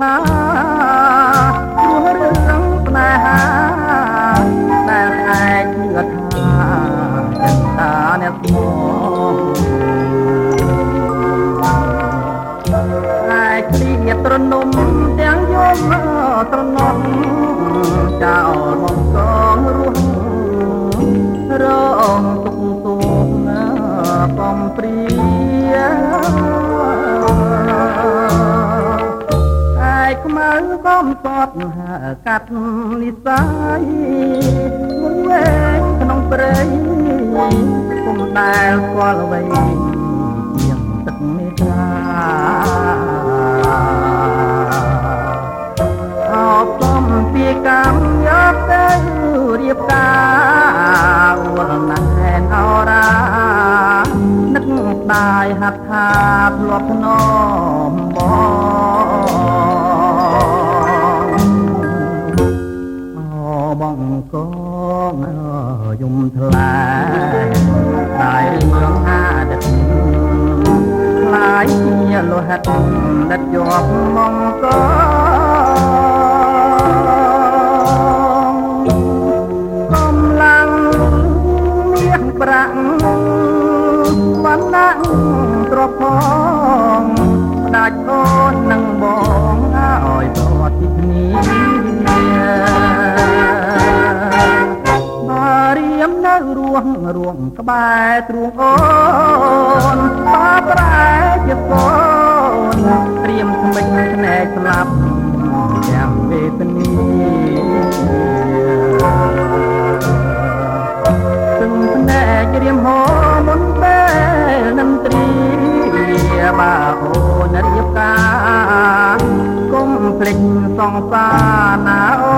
ថា ព្រោះរឿងស្នេហាដែលឯងជឿថាចិនតាអ្នកស្មង ឯគ្លៀត្រនំទាំងយំត្រណំ ចោលមកកងរស់រងទុកទុកកំព្រា ឯខ្មៅកំសត់ហើកាត់និស័យវែងក្នុងព្រៃ ពុំដែលស្គាល់អ្វីជាងទឹកមេត្រា អបសំពីកម្មយកទៅរៀបការអួលណែនអរា នឹកស្ដាយហាត់ថាធ្លាប់ធ្នមបង អបងកងយំថ្លែតែរឿងអាដិត ខ្លាយជាលោហិតដិតជាប់មងក កំឡាំងមាសប្រាក់វណ្ណៈទ្រពផង ផ្ដាច់អូននឹងបងឲ្យប្រត់ពីគ្នា បើរៀមនៅរួងរួងក្បែរទ្រូងអូន បើប្រែជាកូនត្រៀមថ្មិញភ្នែកស្លាប់ទាំងវេទនា ទឹងភ្នែករៀមហោមុនពេលនឹងត្រា បើអូនរៀបការគុំភ្លេចសង្សារណាអូ